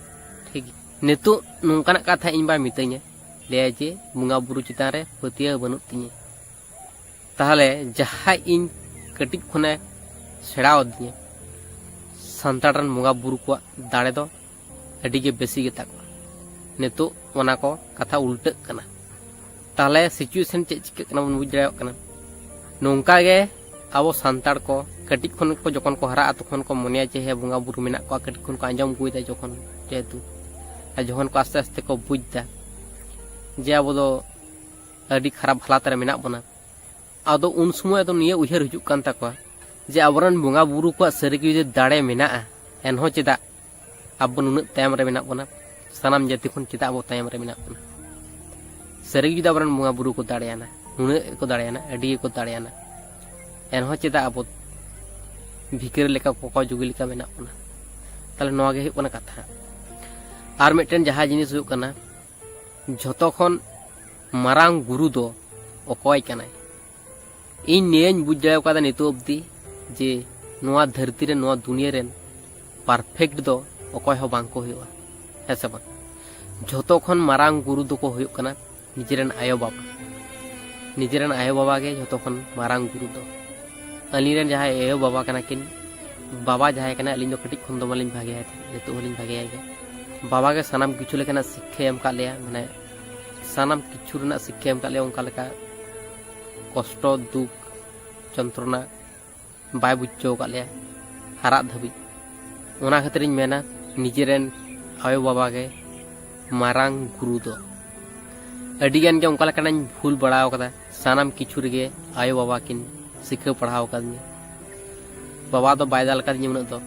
ᱴᱷᱤᱠ ᱜᱮᱭᱟ, ᱱᱤᱛᱚᱜ ᱱᱚᱝᱠᱟᱱᱟᱜ ᱠᱟᱛᱷᱟ ᱤᱧ ᱵᱟᱭ ᱢᱤᱛᱟᱹᱧᱟ, ᱞᱟᱹᱭᱟᱭ ᱡᱮ ᱵᱚᱸᱜᱟ ᱵᱩᱨᱩ ᱪᱮᱛᱟᱱ ᱨᱮ ᱯᱟᱹᱛᱭᱟᱹᱣ ᱵᱟᱹᱱᱩᱜ ᱛᱤᱧᱟᱹ᱾ ᱛᱟᱦᱚᱞᱮ ᱡᱟᱦᱟᱸᱭ ᱤᱧ ᱠᱟᱹᱴᱤᱡ ᱠᱷᱚᱱᱮ ᱥᱮᱬᱟ ᱟᱹᱫᱤᱧᱟ, ᱥᱟᱱᱛᱟᱲ ᱨᱮᱱ ᱵᱚᱸᱜᱟ ᱵᱩᱨᱩ ᱠᱚᱣᱟᱜ ᱫᱟᱲᱮ ᱫᱚ ᱟᱹᱰᱤ ᱜᱮ ᱵᱮᱥᱤ ᱜᱮᱛᱟ ᱠᱚᱣᱟ᱾ ᱱᱤᱛᱚᱜ ᱚᱱᱟ ᱠᱚ ᱠᱟᱛᱷᱟ ᱩᱞᱴᱟᱹᱜ ᱠᱟᱱᱟ᱾ ᱛᱟᱦᱚᱞᱮ ᱥᱤᱪᱩᱭᱮᱥᱚᱱ ᱪᱮᱫ ᱪᱤᱠᱟᱹᱜ ᱠᱟᱱᱟ ᱵᱚᱱ ᱵᱩᱡᱽ ᱫᱟᱲᱮᱭᱟᱜ ᱠᱟᱱᱟ᱾ ᱱᱚᱝᱠᱟ ᱜᱮ ᱟᱵᱚ ᱥᱟᱱᱛᱟᱲ ᱠᱚ ᱠᱟᱹᱴᱤᱡ ᱠᱷᱚᱱ ᱠᱚ ᱡᱚᱠᱷᱚᱱ ᱠᱚ ᱦᱟᱨᱟᱜᱼᱟ, ᱛᱚᱠᱷᱚᱱ ᱠᱚ ᱢᱚᱱᱮᱭᱟ ᱡᱮ ᱦᱮᱸ, ᱵᱚᱸᱜᱟ ᱵᱩᱨᱩ ᱢᱮᱱᱟᱜ ᱠᱚᱣᱟ, ᱠᱟᱹᱴᱤᱡ ᱠᱷᱚᱱ ᱠᱚ ᱟᱸᱡᱚᱢ ᱟᱹᱜᱩᱭᱮᱫᱟ ᱡᱚᱠᱷᱚᱱ, ᱡᱮᱦᱮᱛᱩ᱾ ᱟᱨ ᱡᱚᱠᱷᱚᱱ ᱠᱚ ᱟᱥᱛᱮ ᱟᱥᱛᱮ ᱠᱚ ᱵᱩᱡᱽ ᱮᱫᱟ ᱡᱮ ᱟᱵᱚ ᱫᱚ ᱟᱹᱰᱤ ᱠᱷᱟᱨᱟᱯ ᱦᱟᱞᱟᱛ ᱨᱮ ᱢᱮᱱᱟᱜ ᱵᱚᱱᱟ, ᱟᱫᱚ ᱩᱱ ᱥᱚᱢᱚᱭ ᱟᱫᱚ ᱱᱤᱭᱟᱹ ᱩᱭᱦᱟᱹᱨ ᱦᱤᱡᱩᱜ ᱠᱟᱱ ᱛᱟᱠᱚᱣᱟ ᱡᱮ ᱟᱵᱚᱨᱮᱱ ᱵᱚᱸᱜᱟ ᱵᱩᱨᱩ ᱠᱚᱣᱟᱜ ᱥᱟᱹᱨᱤ ᱜᱮ ᱡᱩᱫᱤ ᱫᱟᱲᱮ ᱢᱮᱱᱟᱜᱼᱟ, ᱮᱱᱦᱚᱸ ᱪᱮᱫᱟᱜ ᱟᱵᱚ ᱱᱩᱱᱟᱹᱜ ᱛᱟᱭᱚᱢ ᱨᱮ ᱢᱮᱱᱟᱜ ᱵᱚᱱᱟ? ᱥᱟᱱᱟᱢ ᱡᱟᱹᱛᱤ ᱠᱷᱚᱱ ᱪᱮᱫᱟᱜ ᱟᱵᱚ ᱛᱟᱭᱚᱢ ᱨᱮ ᱢᱮᱱᱟᱜ ᱵᱚᱱᱟ? ᱥᱟᱹᱨᱤ ᱜᱮ ᱡᱩᱫᱤ ᱟᱵᱚᱨᱮᱱ ᱵᱚᱸᱜᱟ ᱵᱩᱨᱩ ᱠᱚ ᱫᱟᱲᱮᱭᱟᱱᱟ, ᱱᱩᱱᱟᱹᱜ ᱜᱮᱠᱚ ᱫᱟᱲᱮᱭᱟᱱᱟ, ᱟᱹᱰᱤ ᱜᱮᱠᱚ ᱫᱟᱲᱮᱭᱟᱱᱟ, ᱮᱱᱦᱚᱸ ᱪᱮᱫᱟᱜ ᱟᱵᱚ ᱵᱷᱤᱠᱟᱹᱨᱤ ᱞᱮᱠᱟ, ᱠᱚᱠᱚᱭ ᱡᱩᱜᱤ ᱞᱮᱠᱟ ᱢᱮᱱᱟᱜ ᱵᱚᱱᱟ? ᱛᱟᱦᱞᱮ ᱱᱚᱣᱟ ᱜᱮ ᱦᱩᱭᱩᱜ ᱠᱟᱱᱟ ᱠᱟᱛᱷᱟ᱾ ᱟᱨ ᱢᱤᱫᱴᱮᱱ ᱡᱟᱦᱟᱸ ᱡᱤᱱᱤᱥ ᱦᱩᱭᱩᱜ ᱠᱟᱱᱟ, ᱡᱷᱚᱛᱚ ᱠᱷᱚᱱ ᱢᱟᱨᱟᱝ ᱜᱩᱨᱩ ᱫᱚ ᱚᱠᱚᱭ ᱠᱟᱱᱟᱭ? ᱤᱧ ᱱᱤᱭᱟᱹᱧ ᱵᱩᱡᱽ ᱫᱟᱲᱮ ᱠᱟᱫᱟ ᱱᱤᱛᱚᱜ ᱚᱵᱫᱤ ᱡᱮ ᱱᱚᱣᱟ ᱫᱷᱟᱹᱨᱛᱤ ᱨᱮ, ᱱᱚᱣᱟ ᱫᱩᱱᱤᱭᱟᱹ ᱨᱮᱱ ᱯᱟᱨᱯᱷᱮᱠᱴ ᱫᱚ ᱚᱠᱚᱭ ᱦᱚᱸ ᱵᱟᱝ ᱠᱚ ᱦᱩᱭᱩᱜᱼᱟ, ᱦᱮᱸ ᱥᱮ ᱵᱟᱝ? ᱡᱷᱚᱛᱚ ᱠᱷᱚᱱ ᱢᱟᱨᱟᱝ ᱜᱩᱨᱩ ᱫᱚᱠᱚ ᱦᱩᱭᱩᱜ ᱠᱟᱱᱟ ᱱᱤᱡᱮᱨᱮᱱ ᱟᱭᱳᱼᱵᱟᱵᱟ᱾ ᱱᱤᱡᱮᱨᱮᱱ ᱟᱭᱳᱼᱵᱟᱵᱟ ᱜᱮ ᱡᱷᱚᱛᱚ ᱠᱷᱚᱱ ᱢᱟᱨᱟᱝ ᱜᱩᱨᱩ ᱫᱚ᱾ ᱟᱹᱞᱤᱧ ᱨᱮᱱ ᱡᱟᱦᱟᱸᱭ ᱟᱭᱳᱼᱵᱟᱵᱟ ᱠᱟᱱᱟ ᱠᱤᱱ, ᱵᱟᱵᱟ ᱡᱟᱦᱟᱸᱭ ᱠᱟᱱᱟᱭ, ᱟᱹᱞᱤᱧ ᱫᱚ ᱠᱟᱹᱴᱤᱡ ᱠᱷᱚᱱ ᱫᱚ ᱵᱟᱹᱞᱤᱧ ᱵᱷᱟᱜᱮᱭᱟᱭ ᱛᱟᱦᱮᱸᱫ, ᱱᱤᱛᱚᱜ ᱦᱚᱸᱞᱤᱧ ᱵᱷᱟᱜᱮᱭᱟᱭ ᱜᱮᱭᱟ᱾ ᱵᱟᱵᱟ ᱜᱮ ᱥᱟᱱᱟᱢ ᱠᱤᱪᱷᱩ ᱞᱮᱠᱟᱱᱟᱜ ᱥᱤᱠᱠᱷᱟᱭ ᱮᱢ ᱠᱟᱜ ᱞᱮᱭᱟ, ᱢᱟᱱᱮ ᱥᱟᱱᱟᱢ ᱠᱤᱪᱷᱩ ᱨᱮᱱᱟᱜ ᱥᱤᱠᱠᱷᱟᱭ ᱮᱢ ᱠᱟᱜ ᱞᱮᱭᱟ, ᱚᱱᱠᱟ ᱞᱮᱠᱟ ᱠᱚᱥᱴᱚ, ᱫᱩᱠ, ᱡᱚᱱᱛᱨᱚᱱᱟ ᱵᱟᱭ ᱵᱩᱡᱽ ᱦᱚᱪᱚ ᱟᱠᱟᱫ ᱞᱮᱭᱟ ᱦᱟᱨᱟᱜ ᱫᱷᱟᱹᱵᱤᱡ᱾ ᱚᱱᱟ ᱠᱷᱟᱹᱛᱤᱨᱤᱧ ᱢᱮᱱᱟ, ᱱᱤᱡᱮᱨᱮᱱ ᱟᱭᱳᱼᱵᱟᱵᱟ ᱜᱮ ᱢᱟᱨᱟᱝ ᱜᱩᱨᱩ ᱫᱚ᱾ ᱟᱹᱰᱤ ᱜᱟᱱ ᱜᱮ ᱚᱱᱠᱟ ᱞᱮᱠᱟᱱᱟᱜ ᱤᱧ ᱵᱷᱩᱞ ᱵᱟᱲᱟᱣ ᱠᱟᱫᱟ᱾ ᱥᱟᱱᱟᱢ ᱠᱤᱪᱷᱩ ᱨᱮᱜᱮ ᱟᱭᱳ ᱵᱟᱵᱟ ᱠᱤᱱ ᱥᱤᱠᱷᱟᱹᱣ ᱯᱟᱲᱦᱟᱣ ᱟᱠᱟᱫᱤᱧᱟ᱾ ᱵᱟᱵᱟ ᱫᱚ ᱵᱟᱭ ᱫᱟᱞ ᱠᱟᱫᱤᱧᱟ ᱩᱱᱟᱹᱜ ᱫᱚ,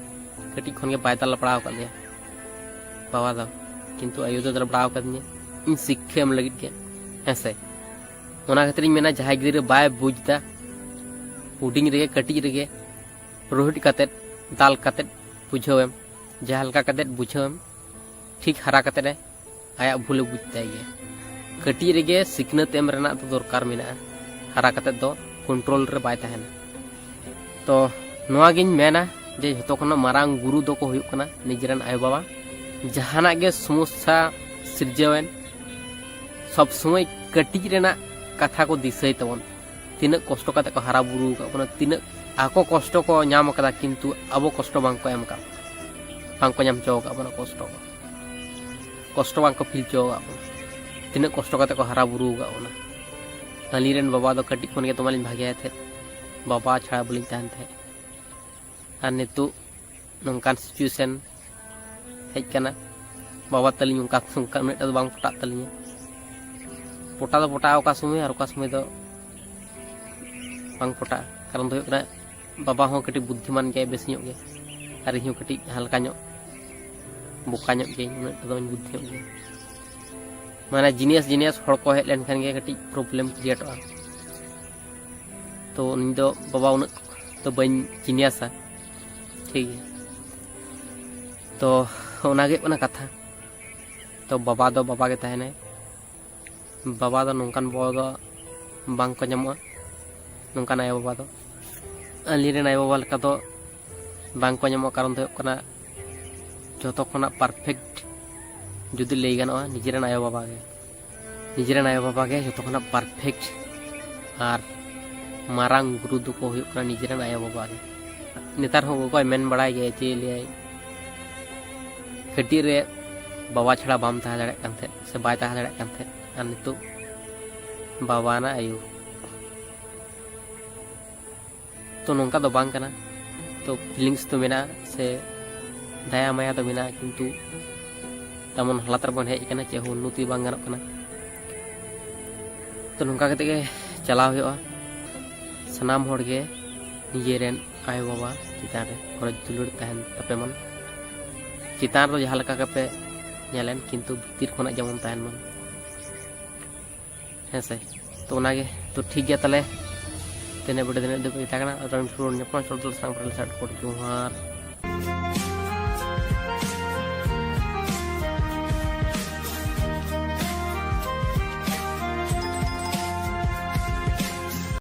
ᱠᱟᱹᱴᱤᱡ ᱠᱷᱚᱱ ᱜᱮ ᱵᱟᱭ ᱫᱟᱞ ᱵᱟᱲᱟᱣ ᱟᱠᱟᱫ ᱞᱮᱭᱟ ᱵᱟᱵᱟ ᱫᱚ, ᱠᱤᱱᱛᱩ ᱟᱭᱳ ᱫᱚ ᱫᱟᱞ ᱵᱟᱲᱟᱣ ᱟᱠᱟᱫᱤᱧᱟ ᱤᱧ ᱥᱤᱠᱠᱷᱟ ᱮᱢ ᱞᱟᱹᱜᱤᱫ ᱜᱮ, ᱦᱮᱸ ᱥᱮ᱾ ᱚᱱᱟ ᱠᱷᱟᱹᱛᱤᱨ ᱤᱧ ᱢᱮᱱᱟ, ᱡᱟᱦᱟᱸᱭ ᱜᱤᱫᱽᱨᱟᱹ ᱵᱟᱭ ᱵᱩᱡᱽ ᱫᱟ, ᱦᱩᱰᱤᱧ ᱨᱮᱜᱮ, ᱠᱟᱹᱴᱤᱡ ᱨᱮᱜᱮ ᱨᱳᱦᱮᱫ ᱠᱟᱛᱮᱫ, ᱫᱟᱞ ᱠᱟᱛᱮᱫ ᱵᱩᱡᱷᱟᱹᱣ ᱮᱢ, ᱡᱟᱦᱟᱸ ᱞᱮᱠᱟ ᱠᱟᱛᱮᱫ ᱵᱩᱡᱷᱟᱹᱣ ᱮᱢ, ᱴᱷᱤᱠ ᱦᱟᱨᱟ ᱠᱟᱛᱮᱫ ᱮ ᱟᱭᱟᱜ ᱵᱷᱩᱞᱮ ᱵᱩᱡᱽ ᱛᱟᱭ ᱜᱮᱭᱟ᱾ ᱠᱟᱹᱴᱤᱡ ᱨᱮᱜᱮ ᱥᱤᱠᱷᱱᱟᱹᱛ ᱮᱢ ᱨᱮᱱᱟᱜ ᱫᱚ ᱫᱚᱨᱠᱟᱨ ᱢᱮᱱᱟᱜᱼᱟ, ᱦᱟᱨᱟ ᱠᱟᱛᱮᱫ ᱫᱚ ᱠᱚᱱᱴᱨᱳᱞ ᱨᱮ ᱵᱟᱭ ᱛᱟᱦᱮᱱᱟ᱾ ᱛᱚ ᱱᱚᱣᱟ ᱜᱤᱧ ᱢᱮᱱᱟ ᱡᱮ ᱡᱷᱚᱛᱚ ᱠᱷᱚᱱᱟᱜ ᱢᱟᱨᱟᱝ ᱜᱩᱨᱩ ᱫᱚᱠᱚ ᱦᱩᱭᱩᱜ ᱠᱟᱱᱟ ᱱᱤᱡᱮᱨᱮᱱ ᱟᱭᱳᱼᱵᱟᱵᱟ᱾ ᱡᱟᱦᱟᱱᱟᱜ ᱜᱮ ᱥᱚᱢᱚᱥᱥᱟ ᱥᱤᱨᱡᱟᱹᱣᱮᱱ, ᱥᱚᱵ ᱥᱚᱢᱚᱭ ᱠᱟᱹᱴᱤᱡ ᱨᱮᱱᱟᱜ ᱠᱟᱛᱷᱟ ᱠᱚ ᱫᱤᱥᱟᱹᱭ ᱛᱟᱵᱚᱱ᱾ ᱛᱤᱱᱟᱹᱜ ᱠᱚᱥᱴᱚ ᱠᱟᱛᱮ ᱠᱚ ᱦᱟᱨᱟ ᱵᱩᱨᱩ ᱟᱠᱟᱫ ᱵᱚᱱᱟ, ᱛᱤᱱᱟᱹᱜ ᱟᱠᱚ ᱠᱚᱥᱴᱚ ᱠᱚ ᱧᱟᱢ ᱟᱠᱟᱫᱟ, ᱠᱤᱱᱛᱩ ᱟᱵᱚ ᱠᱚᱥᱴᱚ ᱵᱟᱝ ᱠᱚ ᱮᱢ ᱟᱠᱟᱫ ᱵᱚᱱᱟ, ᱵᱟᱝ ᱠᱚ ᱧᱟᱢ ᱦᱚᱪᱚ ᱟᱠᱟᱫ ᱵᱚᱱᱟ ᱠᱚᱥᱴᱚ ᱠᱚ, ᱠᱚᱥᱴᱚ ᱵᱟᱝ ᱠᱚ ᱯᱷᱤᱞ ᱦᱚᱪᱚ ᱟᱠᱟᱫ ᱵᱚᱱᱟ᱾ ᱛᱤᱱᱟᱹᱜ ᱠᱚᱥᱴᱚ ᱠᱟᱛᱮ ᱠᱚ ᱦᱟᱨᱟ ᱵᱩᱨᱩ ᱟᱠᱟᱫ ᱵᱚᱱᱟ᱾ ᱟᱹᱞᱤᱧ ᱨᱮᱱ ᱵᱟᱵᱟ ᱫᱚ ᱠᱟᱹᱴᱤᱡ ᱠᱷᱚᱱ ᱜᱮ ᱫᱚᱢᱮ ᱞᱤᱧ ᱵᱷᱟᱜᱮᱭᱟᱭ ᱛᱟᱦᱮᱸᱫ, ᱵᱟᱵᱟ ᱪᱷᱟᱲᱟ ᱵᱟᱹᱞᱤᱧ ᱛᱟᱦᱮᱱ ᱛᱟᱦᱮᱸᱫ᱾ ᱟᱨ ᱱᱤᱛᱚᱜ ᱱᱚᱝᱠᱟᱱ ᱥᱤᱪᱩᱭᱮᱥᱚᱱ ᱦᱮᱡ ᱠᱟᱱᱟ, ᱵᱟᱵᱟ ᱛᱟᱹᱞᱤᱧ ᱚᱱᱠᱟ, ᱚᱱᱠᱟ ᱩᱱᱟᱹᱜ ᱴᱟ ᱫᱚ ᱵᱟᱝ ᱯᱚᱴᱟᱜ ᱛᱟᱹᱞᱤᱧᱟ᱾ ᱯᱚᱴᱟ ᱫᱚ ᱯᱚᱴᱟᱜᱼᱟ ᱚᱠᱟ ᱥᱚᱢᱚᱭ, ᱟᱨ ᱚᱠᱟ ᱥᱚᱢᱚᱭ ᱫᱚ ᱵᱟᱝ ᱯᱚᱴᱟᱜᱼᱟ᱾ ᱠᱟᱨᱚᱱ ᱫᱚ ᱦᱩᱭᱩᱜ ᱠᱟᱱᱟ, ᱵᱟᱵᱟ ᱦᱚᱸ ᱠᱟᱹᱴᱤᱡ ᱵᱩᱫᱽᱫᱷᱤᱢᱟᱱ ᱜᱮᱭᱟᱭ ᱵᱮᱥᱤ ᱧᱚᱜ ᱜᱮ, ᱟᱨ ᱤᱧ ᱦᱚᱸ ᱠᱟᱹᱴᱤᱡ ᱦᱟᱞᱠᱟ ᱧᱚᱜ, ᱵᱚᱠᱟ ᱧᱚᱜ ᱜᱤᱭᱟᱹᱧ, ᱩᱱᱟᱹᱜ ᱴᱟ ᱫᱚ ᱵᱟᱹᱧ ᱵᱩᱫᱽᱫᱷᱤ ᱧᱚᱜ ᱜᱮᱭᱟ᱾ ᱢᱟᱱᱮ ᱡᱤᱱᱤᱭᱟᱥ ᱡᱤᱱᱤᱭᱟᱥ ᱦᱚᱲ ᱠᱚ ᱦᱮᱡ ᱞᱮᱱᱠᱷᱟᱱ ᱜᱮ ᱠᱟᱹᱴᱤᱡ ᱯᱨᱚᱵᱞᱮᱢ ᱠᱨᱤᱭᱮᱴᱚᱜᱼᱟ᱾ ᱛᱚ ᱩᱱᱤ ᱫᱚ ᱵᱟᱵᱟ ᱩᱱᱟᱹᱜ ᱫᱚ ᱵᱟᱹᱧ ᱡᱤᱱᱤᱭᱟᱥᱟ, ᱴᱷᱤᱠ ᱜᱮᱭᱟ᱾ ᱛᱚ ᱚᱱᱟ ᱜᱮ ᱦᱩᱭᱩᱜ ᱠᱟᱱᱟ ᱠᱟᱛᱷᱟ᱾ ᱛᱚ ᱵᱟᱵᱟ ᱫᱚ ᱵᱟᱵᱟ ᱜᱮ ᱛᱟᱦᱮᱱᱟᱭ᱾ ᱵᱟᱵᱟ ᱫᱚ ᱱᱚᱝᱠᱟᱱ ᱵᱟᱵᱟ ᱫᱚ ᱵᱟᱝ ᱠᱚ ᱧᱟᱢᱚᱜᱼᱟ, ᱱᱚᱝᱠᱟᱱ ᱟᱭᱳ ᱵᱟᱵᱟ ᱫᱚ᱾ ᱟᱹᱞᱤᱧ ᱨᱮᱱ ᱟᱭᱳ ᱵᱟᱵᱟ ᱞᱮᱠᱟ ᱫᱚ ᱵᱟᱝ ᱠᱚ ᱧᱟᱢᱚᱜᱼᱟ᱾ ᱠᱟᱨᱚᱱ ᱫᱚ ᱦᱩᱭᱩᱜ ᱠᱟᱱᱟ, ᱡᱚᱛᱚ ᱠᱷᱚᱱᱟᱜ ᱯᱟᱨᱯᱷᱮᱠᱴ ᱡᱩᱫᱤ ᱞᱟᱹᱭ ᱜᱟᱱᱚᱜᱼᱟ, ᱱᱤᱡᱮᱨᱮᱱ ᱟᱭᱳ ᱵᱟᱵᱟ ᱜᱮ᱾ ᱱᱤᱡᱮᱨᱮᱱ ᱟᱭᱳ ᱵᱟᱵᱟ ᱜᱮ ᱡᱚᱛᱚ ᱠᱷᱚᱱᱟᱜ ᱯᱟᱨᱯᱷᱮᱠᱴ ᱟᱨ ᱢᱟᱨᱟᱝ ᱜᱩᱨᱩ ᱫᱚᱠᱚ ᱦᱩᱭᱩᱜ ᱠᱟᱱᱟ ᱱᱤᱡᱮᱨᱮᱱ ᱟᱭᱳ ᱵᱟᱵᱟ ᱜᱮ᱾ ᱱᱮᱛᱟᱨ ᱦᱚᱸ ᱜᱚᱜᱚᱭ ᱢᱮᱱ ᱵᱟᱲᱟᱭ ᱜᱮᱭᱟ, ᱪᱮᱫ ᱞᱟᱹᱭᱟᱭ, ᱠᱟᱹᱴᱤᱡ ᱨᱮ ᱵᱟᱵᱟ ᱪᱷᱟᱲᱟ ᱵᱟᱢ ᱛᱟᱦᱮᱸ ᱫᱟᱲᱮᱭᱟᱜ ᱠᱟᱱ ᱛᱟᱦᱮᱸᱫ ᱥᱮ ᱵᱟᱭ ᱛᱟᱦᱮᱸ ᱫᱟᱲᱮᱭᱟᱜ ᱠᱟᱱ ᱛᱟᱦᱮᱸᱫ, ᱟᱨ ᱱᱤᱛᱚᱜ ᱵᱟᱵᱟ ᱟᱱᱟᱜ ᱟᱭᱳ᱾ ᱛᱚ ᱱᱚᱝᱠᱟ ᱫᱚ ᱵᱟᱝ ᱠᱟᱱᱟ᱾ ᱛᱚ ᱯᱷᱤᱞᱤᱝᱥ ᱫᱚ ᱢᱮᱱᱟᱜᱼᱟ ᱥᱮ ᱫᱟᱭᱟ ᱢᱟᱭᱟ ᱫᱚ ᱢᱮᱱᱟᱜᱼᱟ, ᱠᱤᱱᱛᱩ ᱛᱮᱢᱚᱱ ᱦᱟᱞᱟᱛ ᱨᱮᱵᱚᱱ ᱦᱮᱡ ᱟᱠᱟᱱᱟ, ᱪᱮᱫ ᱦᱚᱸ ᱩᱱᱱᱚᱛᱤ ᱵᱟᱝ ᱜᱟᱱᱚᱜ ᱠᱟᱱᱟ᱾ ᱛᱚ ᱱᱚᱝᱠᱟ ᱠᱟᱛᱮ ᱜᱮ ᱪᱟᱞᱟᱣ ᱦᱩᱭᱩᱜᱼᱟ᱾ ᱥᱟᱱᱟᱢ ᱦᱚᱲ ᱜᱮ ᱱᱤᱡᱮᱨᱮᱱ ᱟᱭᱳᱼᱵᱟᱵᱟ ᱪᱮᱛᱟᱱ ᱨᱮ ᱜᱚᱨᱚᱡᱽ ᱫᱩᱞᱟᱹᱲ ᱛᱟᱦᱮᱱ ᱛᱟᱯᱮ ᱢᱟ᱾ ᱪᱮᱛᱟᱱ ᱨᱮ ᱡᱟᱦᱟᱸ ᱞᱮᱠᱟ ᱠᱟᱛᱮ ᱧᱮᱞᱮᱱ, ᱠᱤᱱᱛᱩ ᱵᱷᱤᱛᱤᱨ ᱠᱷᱚᱱᱟᱜ ᱡᱮᱢᱚᱱ ᱛᱟᱦᱮᱱ ᱢᱟ᱾ ᱦᱮᱸ ᱥᱮ? ᱛᱚ ᱚᱱᱟᱜᱮ᱾ ᱛᱚ ᱴᱷᱤᱠ ᱜᱮᱭᱟ ᱛᱟᱦᱞᱮ, ᱛᱮᱱᱮ ᱵᱚᱰᱮ ᱛᱮᱱᱮ ᱫᱚ ᱢᱮᱛᱟ ᱠᱟᱱᱟ᱾ ᱟᱨ ᱧᱟᱯᱟᱢ ᱪᱚᱞ ᱫᱚ ᱥᱟᱱᱟᱢ ᱠᱚᱴᱷᱮᱱ ᱥᱟᱴ ᱠᱚᱴ ᱡᱚᱦᱟᱨ᱾